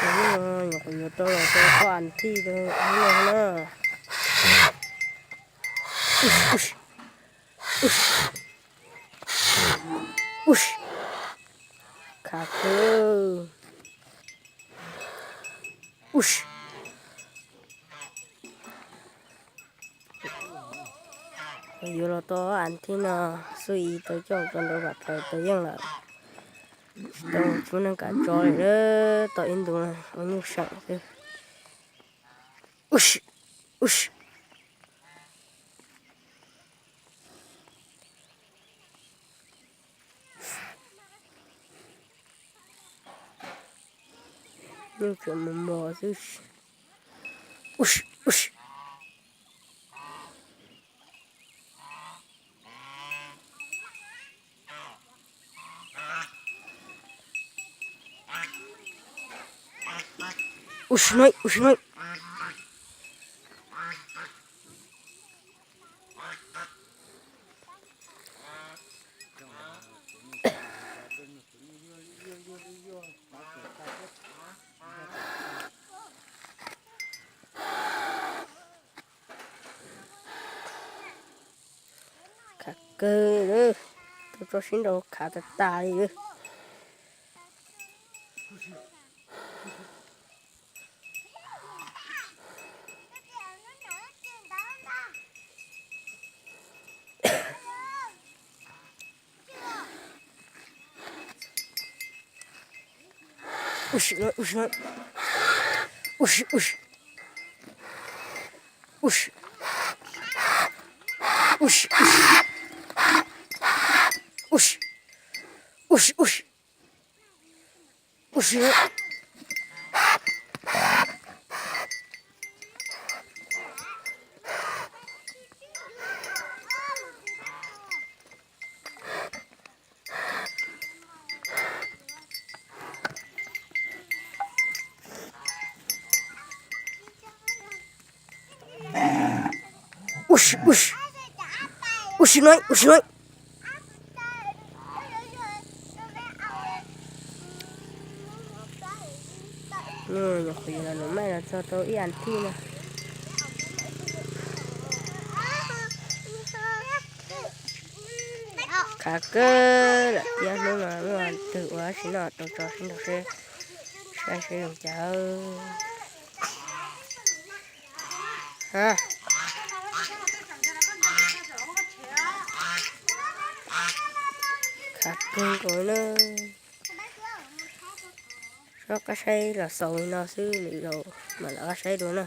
Tus no nyuam qhuav yuav tau los tau ob as thiv no na. Ub, khav kawg. Ub, yuav los tau ob as thiv no xwb, ib tau coj tau nrau vam plaws tau yeej lawm. Tsis tau tub neeg kam tso li lawm, tau ib ntus ua nyuj seem xwb. Ub, ub. Nyuj tseem mos mos xwb. Ub, ub. Ub, ub, ub. Khav kawg lawm, tau tso sib nraus khav tas tas li lawm. Ub, ub, ub. Ub, ub. Ub, ub. Ub, ub. Ub, ub. Ub, ub. Ub, ub, ub. Nyuam qhuav yuav los nus maij los txog tau ib as thiv no. Khav kawg lawm, ib hnub no muaj twg ua tab sis no tau tso sib nraus seb saib seb zoo cas. Khav kawg nkaus na. Sob qab saib los xaus li no xwb, lwm zaus mam lawv qab saib dua na.